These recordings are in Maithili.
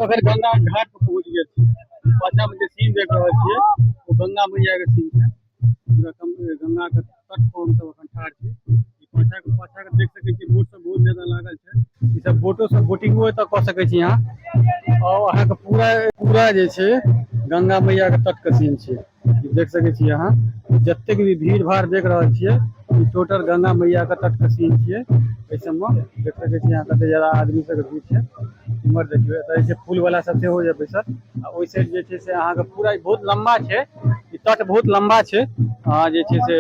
अखन गंगा घाट पर पहुंच गेल छी। पाछा में जे सीन देख रहल छियै ओ गंगा मैया के सीन छै। पूरा गंगा के तट पर हमसब अखन ठाढ़ छी। ई पाछा के पाछा के देख सकै छी, बोट सब बहुत ज्यादा लागल छै। ई सब बोटो सब बोटिंगो एतऽ कऽ सकै छी अहाँ। और अहाँके पूरा पूरा जे छै गंगा मैया के तट के सीन छै। ई देख सकै छी अहाँ, जतेक भी भीड़ भाड़ देख रहल छियै ई टोटल गंगा मैया के तट के सीन छियै। एहि सब में देख सकै छी अहाँ कते ज्यादा आदमी सब के भीड़ छै। इम्हर देखियौ, एतऽ जे छै फूल वाला सब सेहो जे बैसल, आ ओहि साइड जे छै से अहाँके पूरा ई बहुत लम्बा छै, ई तट बहुत लम्बा छै। अहाँ जे छै से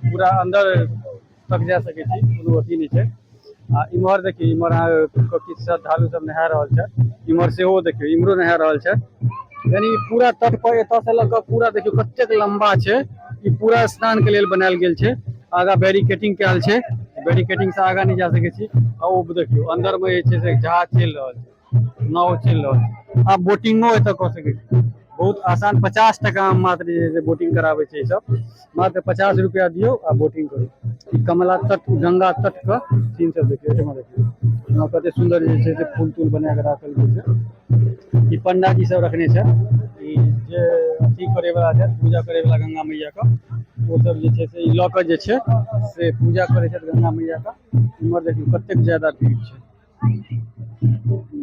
पूरा अंदर तक जा सकै छी, कोनो अथी नहि छै। आ इम्हर देखियौ, इम्हर अहाँके किछु श्रद्धालु सब नहा रहल छै। इम्हर सेहो देखियौ, इम्हरो नहा रहल छै। यानी पूरा तट पर एतऽ से लऽ कऽ पूरा देखियौ कतेक लम्बा छै। ई पूरा स्नान के लेल बनायल गेल छै। आगा बैरिकेडिंग कयल छै, बैरिकेडिंग से आगा नहि जा सकै छी। आ ओ देखियौ अंदर में जे छै से जहाज चलि रहल छै, नाव चलि रहल छै। आब बोटिंगो एतऽ कऽ सकै छी, बहुत आसान। 50 टका में मात्र जे छै से बोटिंग कराबै छै ई सब। मात्र 50 रुपया दियौ आ बोटिंग करू। ई कमला तट, गंगा तट के सीन सब देखियौ। एहिठमा देखियौ, एहिठमा कते सुन्दर जे छै से फूल तूल बना कऽ राखल गेल छै। ई पंडा जी सब रखने छै। ई जे अथी करे वाला छै, पूजा करे वाला गंगा मैया के, ओ सब जे छै से ई लऽ कऽ जे छै से पूजा करे छै गंगा मैया के। इम्हर देखियौ कतेक ज्यादा भीड़ छै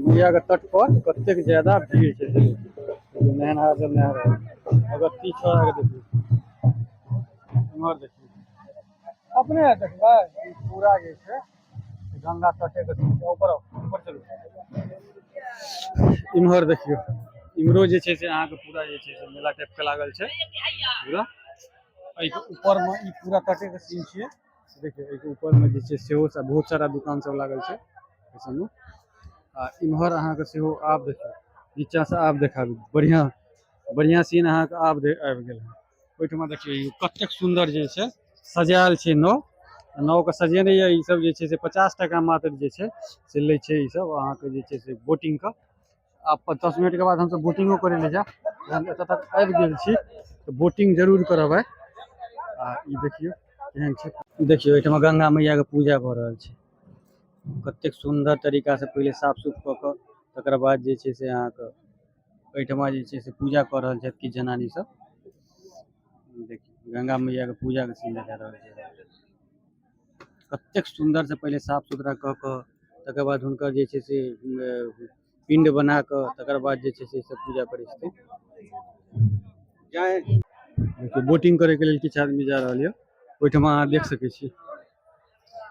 मैया के तट पर, कतेक ज्यादा भीड़ छै। नहेनहार सब नहा रहल छै। अगत्ती छोड़ा के देखियौ, इम्हर देखियौ, अपने देखबै ई पूरा जे छै गंगा तटे के सीन छै। ऊपर आउ, ऊपर चलू। इम्हर देखियौ, इम्हरो जे छै से अहाँके पूरा जे छै से मेला टाइप के लागल छै पूरा। एहिके ऊपर में ई पूरा तटे के सीन छियै। देखियौ एहिके ऊपर में जे छै सेहो सब बहुत सारा दुकान सब लागल छै एहि सबमे। आ इम्हर अहाँके सेहो आब देखियौ, नीचा से आब देखाबी, बढ़िया बढ़िया सीन अहाँके आब आबि गेल हँ। ओहिठमा देखियौ ई कतेक सुन्दर जे छै सजायल छै नाव। नाव के सजेने यऽ ई सब जे छै से 50 टका मात्र जे छै से लै छै ई सब अहाँके जे छै से बोटिंग के। आब 10 मिनट के बाद हमसब बोटिंगो करे लए जायब। जहन एतऽ तक आबि गेल छी तऽ बोटिंग जरूर करब आइ। आ ई देखियौ केहन छै। देखियौ एहिठमा गंगा मैया के पूजा भऽ रहल छै। कतेक सुन्दर तरीका से पहिले साफ सुफ कऽ कऽ तकर बाद जे छै से अहाँके एहिठमा जे छै से पूजा कऽ रहल छथि किछु जनानी सब। देखियौ गंगा मैया के पूजा के सीन देखा रहल छै। कतेक सुन्दर से पहिले साफ सुथरा कऽ कऽ तकर बाद हुनकर जे छै से पिंड बना कऽ तकर बाद जे छै से सब पूजा करै छथिन। देखियौ बोटिंग करे के लेल किछु आदमी जा रहल यऽ, ओहिठमा अहाँ देख सकै छी।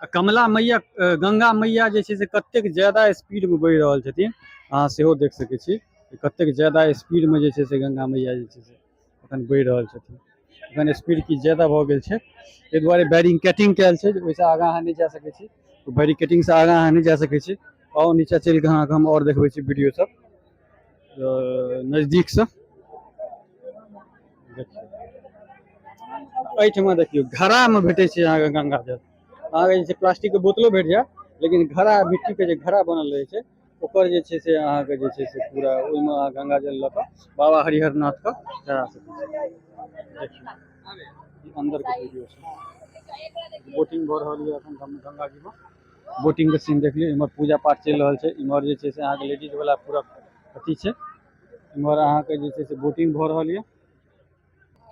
आ कमला मैया, गंगा मैया जे छै से कतेक ज्यादा स्पीड में बहि रहल छथिन, अहाँ सेहो देख सकै छी। कतेक ज्यादा स्पीड में जे छै से गंगा मैया जे छै से अखन बहि रहल छथिन। अखन स्पीड किछु ज्यादा भऽ गेल छै, ताहि दुआरे बैरिकेडिंग कयल छै जे ओहिसँ आगाँ अहाँ नहि जा सकै छी। बैरिकेडिंग से आगाँ अहाँ नहि जा सकै छी। आउ नीचा चलि कऽ अहाँके हम आओर देखबै छी वीडियो सब नजदीकसँ। देखियौ एहिठमा देखियौ घड़ामे भेटै छै अहाँके गंगा जल। अहाँके जे छै प्लास्टिकके बोतलो भेट जायत, लेकिन घड़ा मिट्टीके जे घड़ा बनल रहै छै ओकर जे छै से अहाँके जे छै से पूरा ओहिमे अहाँ गंगा जल लऽ कऽ बाबा हरिहर नाथके चढ़ा सकै छी। देखियौ ई अन्दरके वीडियो छै। बोटिंग भऽ रहल यऽ एखन गंगा जीमे। बोटिंगके सीन देख लियौ। इम्हर पूजा पाठ चलि रहल छै। इम्हर जे छै से अहाँके लेडीज वाला पूरा अथी छै। इम्हर अहाँके जे छै से बोटिंग भऽ रहल यऽ,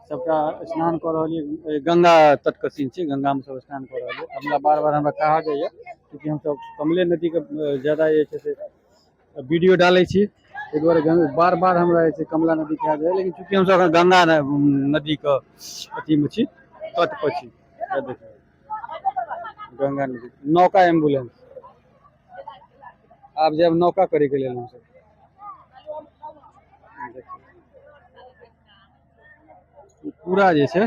सबटा स्नान कऽ रहल यऽ। गंगा तट के सीन छै, गंगा में सब स्नान कऽ रहल यऽ। कमला बार बार हमरा कहा जाइए, चूँकि हमसब कमले नदी के ज्यादा जे छै से वीडियो डालै छी, ताहि दुआरे बार बार हमरा जे छै कमला नदी कहा जाइए। लेकिन चूँकि हमसब अखन गंगा नदी के अथी में छी, तट पर छी। देखियौ गंगा नदी, नौका एम्बुलेंस। आब जायब नौका करे के लेल हमसब। ई पूरा जे छै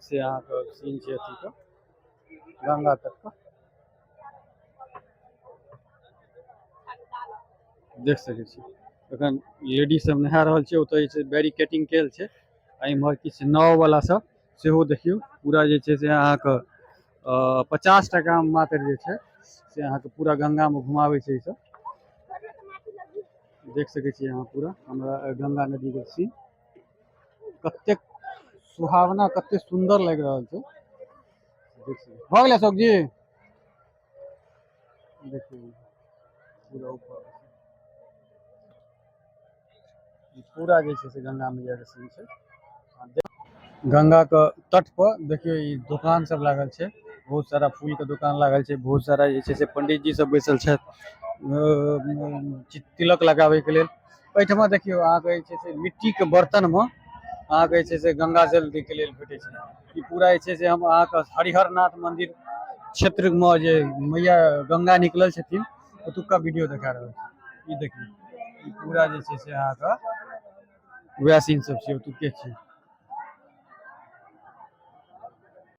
से अहाँके सीन छै अथी के गंगा तट के देख सकै छी। एखन लेडीज सब नहा रहल छै, ओतऽ जे छै बैरिकेडिंग कयल छै। आ इम्हर किछु नाव वाला सब सेहो देखियौ पूरा जे छै से अहाँके 50 टका मे मात्र जे छै से अहाँके पूरा गंगा मे घुमाबै छै ई सब। देख सकै छी अहाँ पूरा हमरा गंगा नदी के सीन कतेक सुहावना, कतेक सुन्दर लागि रहल छै। देख सकै छी। भऽ गेलै अशोक जी? देखियौ पूरा ऊपर ई पूरा जे छै से गंगा मैया के सीन छै। गंगा के तट पर देखियौ ई दुकान सब लागल छै, बहुत सारा फूल के दुकान लागल छै, बहुत सारा जे छै से पंडित जी सब बैसल छथि तिलक लगाबे के लेल। एहिठमा देखियौ अहाँके जे छै से मिट्टी के बर्तन में अहाँके जे छै से गंगा जल दै के लेल भेटै छै। ई पूरा जे छै से हम अहाँके हरिहर नाथ मंदिर क्षेत्र में जे मैया गंगा निकलल छथिन ओतुका वीडियो देखा रहल छी। ई देखियौ ई पूरा जे छै से अहाँके वएह सीन सब छै, ओतुके छै।